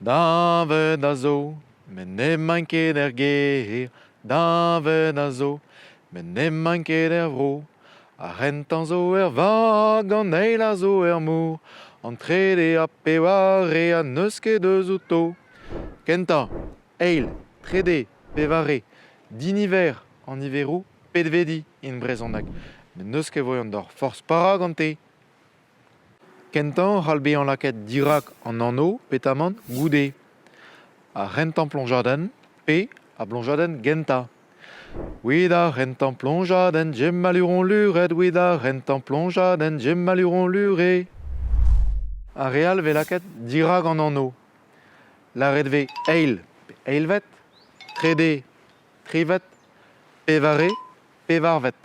Deñved a zo, met n'emaint ket er gêr. Deñved a zo, met n'emaint ket er vro. Ar c'hentañ zo er vag, an eil a zo er mor. An trede ha pevare ha n'eus ket eus outo. Kentañ, eil, trede, pevare, diniver an niveroù petvediñ en brezhoneg. Met n'eus ket voian d'ober forzh perak gante. Kentañ c'hall bezañ lakaet dirak an anv petamant goude. Ar c'hentañ ploñjadenn pe ar bloñjadenn gentañ. 'Wit ar c'hentañ ploñjadenn Jemaluron luret 'wit ar c'hentañ ploñjadenn Jemaluron luré. Ar re all 'vez lakaet dirak an anv. Lâret 'vez eil pe eilvet, trede, trivet, pevare, pevarvet.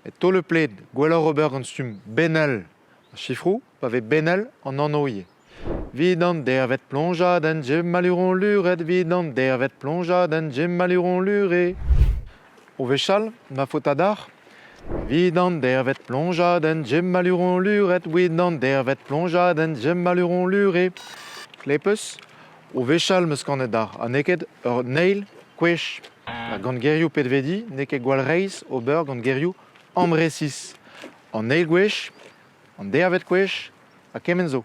Met taol pled, gwelloc'h ober gant stumm benel ar sifroù pa vez benel an anv ivez. 'Vit an deirvet ploñjadenn Jemaluron luret 'vit an deirvet ploñjadenn Jemaluron luré. O wechall, ma faota deoc'h 'Vit an deirvet ploñjadenn Jemaluron luret 'Vit an deirvet ploñjadenn Jemaluron luré. Klepus, o wechall 'm eus kanet deoc'h ha n'eo ket ur eil kwech. Gant gerioù petvediñ n'eo ket gwall reizh ober gant gerioù amresis. An eil gwech, an deirvet gwech ha kement zo.